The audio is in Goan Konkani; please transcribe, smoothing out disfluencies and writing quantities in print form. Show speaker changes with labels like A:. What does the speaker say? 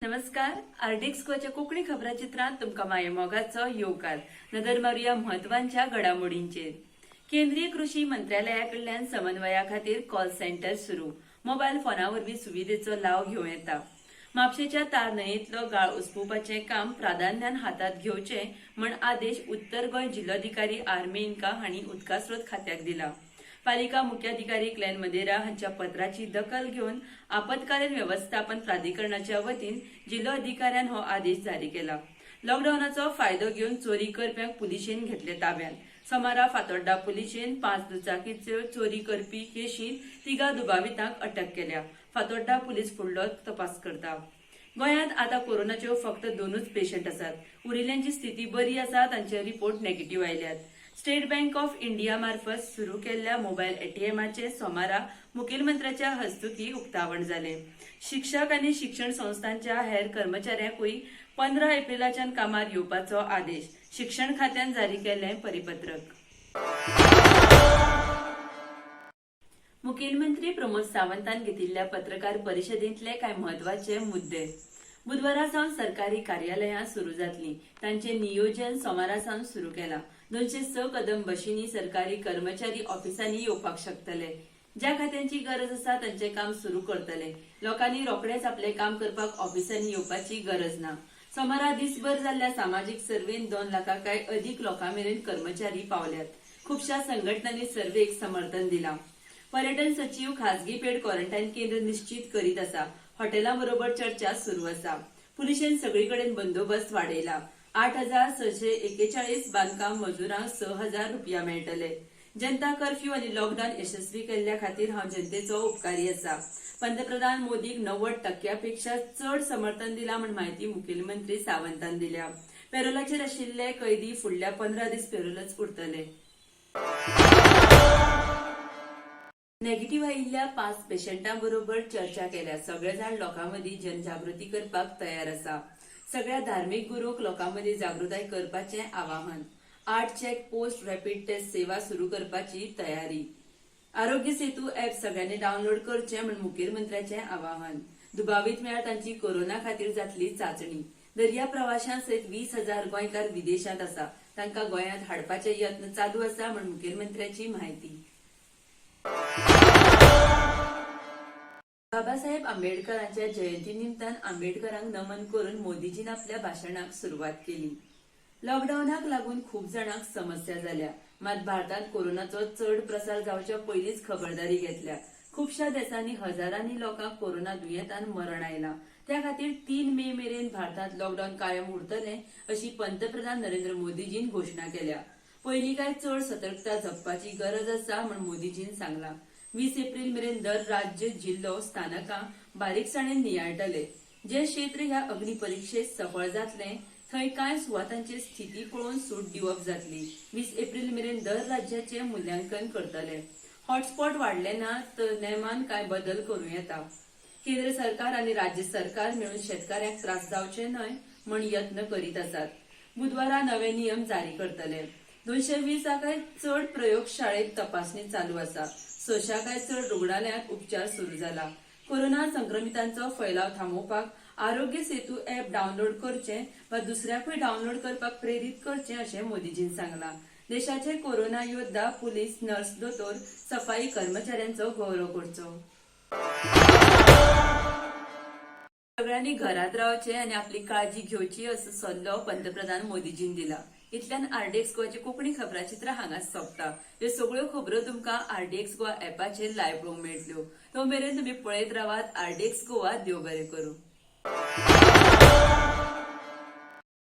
A: नमस्कार, आरडीएक्स गोवाच्या कोंकणी खबराचित्रांत तुमकां मायेमोगाचो येवकार. नदर मारुया म्हत्वांच्या घडामोडींचेर. केंद्रीय कृशी मंत्रालया कडल्यान समन्वया खातीर कॉल सेंटर सुरू. मोबायल फोना वरवीं सुविधेचो लाव घेवं येता. म्हापशेच्या तार न्हंयेंतलो गाळ उसपुपाचें काम प्राधान्यान हातांत घेवचें म्हण आदेश उत्तर गोंय जिल्लोधिकारी आर मेनका हांणी उदकास्रोत खात्याक दिला. पालिका मुख्याधिकारी क्लॅन मदेरा हांच्या पत्राची दखल घेवन आपत्कालीन वेवस्थापन प्राधिकरणाच्या वतीन जिल्लोधिकाऱ्यान हो आदेश जारी केला. लॉकडावनाचो फायदो घेवन चोरी करप्यांक पुलिशेन घेतले ताब्यांत. सोमारा फातोड्डा पुलिशेन 5 दुचाकीच्यो चोरी करपी केशींत 3 दुबावितांक अटक केल्या. फातोड्डा पुलीस फुडलो तपास करता. गोंयांत आतां कोरोनाच्यो फक्त 2 पेशंट आसात. उरिल्ल्यांची स्थिती बरी आसा. तांचे रिपोर्ट नेगेटिव्ह आयल्यात. स्टेट बँक ऑफ इंडिया मार्फत सुरू केल्ल्या मोबायल एटीएमाचे सोमारा मुखेलमंत्र्याच्या हस्तुकी उक्तावण जालें. शिक्षक आनी शिक्षण संस्थांच्या हेर कर्मचाऱ्यांकूय 15 एप्रिलाच्यान कामार येवपाचो आदेश. शिक्षण खात्यान जारी केल्लें परिपत्रक. मुखेलमंत्री प्रमोद सावंतान घेतिल्ल्या पत्रकार परिशदेंतले कांय म्हत्वाचे मुद्दे. बुधवारा सावन सरकारी कार्यालयां सुरू जातलीं. तांचें नियोजन सोमारा सावन सुरू केलां. 206 कदम बशींनी सरकारी कर्मचारी ऑफिसांनी येवपाक शकतले. ज्या खात्यांची गरज आसा तांचें काम सुरू करतले. लोकांनी रोखडेंच आपलें काम करपाक ऑफिसांनी येवपाची गरज ना. सोमारा दिसभर जाल्ल्या सामाजीक सर्वेन 2 लाखां काय अदीक लोकां मेरेन कर्मचारी पावल्यात. खुबश्या संघटनांनी सर्वेक समर्थन दिलां. पर्यटन सचीव खासगी पेड क्वॉरंटायन केंद्र निश्चित करीत आसा. हॉटेलां बरोबर चर्चा सुरू आसा. पुलिशेन सगळी कडेन बंदोबस्त वाडयला. 8,641 बांदकाम मजुरांक 6,000 रुपया मेळटले. जनता कर्फ्यू आनी लॉकडावन यशस्वी केल्ल्या खातीर हांव जनतेचो उपकारी आसा. पंतप्रधान मोदीक 90% पेक्षा चड समर्थन दिलां म्हण म्हायती मुखेलमंत्री सावंतान दिल्या. पेरोलाचेर आशिल्ले कैदी फुडल्या 15 दीस पेरोलच उरतले. नेगेटिव्ह आयिल्ल्या 5 पेशंटां बरोबर चर्चा केल्या. सगळे जाण लोकां मदीं जनजागृती करपाक तयार आसा. सगळ्या धार्मीक गुरूंक लोकां मदीं जागृताय करपाचें आवाहन. 8 चेक पोस्ट रॅपीड टेस्ट सेवा सुरू करपाची तयारी. आरोग्य सेतू ॲप सगळ्यांनी डावनलोड करचें म्हूण मुखेलमंत्र्याचें आवाहन. दुबावीत मेळ्यार तांची कोरोना खातीर जातली चांचणी. दर्या प्रवाशां सयत 20,000 गोंयकार विदेशांत आसा. तांकां गोंयांत हाडपाचे यत्न चालू आसा म्हूण मुखेलमंत्र्याची म्हायती. बाबासाहेब आंबेडकरांच्या जयंती निमतान आंबेडकरांक नमन करून मोदीजीन आपल्या भाशणाक सुरवात केली. लॉकडावनाक लागून खूब जाणांक समस्या जाल्या. मात भारतांत कोरोनाचो चड प्रसार जावच्या पयलींच खबरदारी घेतल्या. खुबश्या देशांनी हजारांनी लोकांक कोरोना दुयेंतान मरण आयलां. त्या खातीर 3 मे मेरेन भारतांत लॉकडावन कायम उरतलें अशी पंतप्रधान नरेंद्र मोदीजीन घोशणा केल्या. पयलीं काय चड सतर्कता जपपाची गरज आसा म्हूण मोदीजीन सांगलां. 20 एप्रिल मेरेन दर राज्य, जिल्लो, स्थानकां बारीकसाणेन नियाळटले. जे क्षेत्र ह्या अग्नी परिक्षेत सफळ जातलें थंय कांय सुवातांची स्थिती पळोवन सूट दिवप जातली. 20 एप्रिल मेरेन दर राज्याचें मुल्यांकन करतले. हॉटस्पॉट वाडले ना तर नेमान कांय बदल करूं येता. केंद्र सरकार आनी राज्य सरकार मेळून शेतकाऱ्यांक त्रास जावचे न्हय म्हण यत्न करीत आसात. बुधवारा नवे नियम जारी करतले. 220 काय चड प्रयोगशाळेत तपासणी चालू आसा. 600 काय चड रुग्णालयांत उपचार सुरू जाला. कोरोना संक्रमितांचो फैलाव थांबोवपाक आरोग्य सेतू ॲप डावनलोड करचें वा दुसऱ्याकूय डावनलोड करपाक प्रेरीत करचें अशें मोदीजीन सांगलां. देशाचे कोरोना योद्धा, पुलीस, नर्स, दोतोर, सफाई कर्मचाऱ्यांचो गौरव करचो. सगळ्यांनी घरांत रावचें आनी आपली काळजी घेवची असो सल्लो पंतप्रधान मोदीजीन दिला. इतल्यान आरडीएक्स गोवाची कोंकणी खबराचित्र हांगाच सोंपता. ह्यो सगळ्यो खबरो तुमकां आरडीएक्स गोवा ॲपाचेर लायव्ह पळोवंक मेळटल्यो. तो मेरेन तुमी पळयत रावात आरडीएक्स गोवा. देव बरें करूं.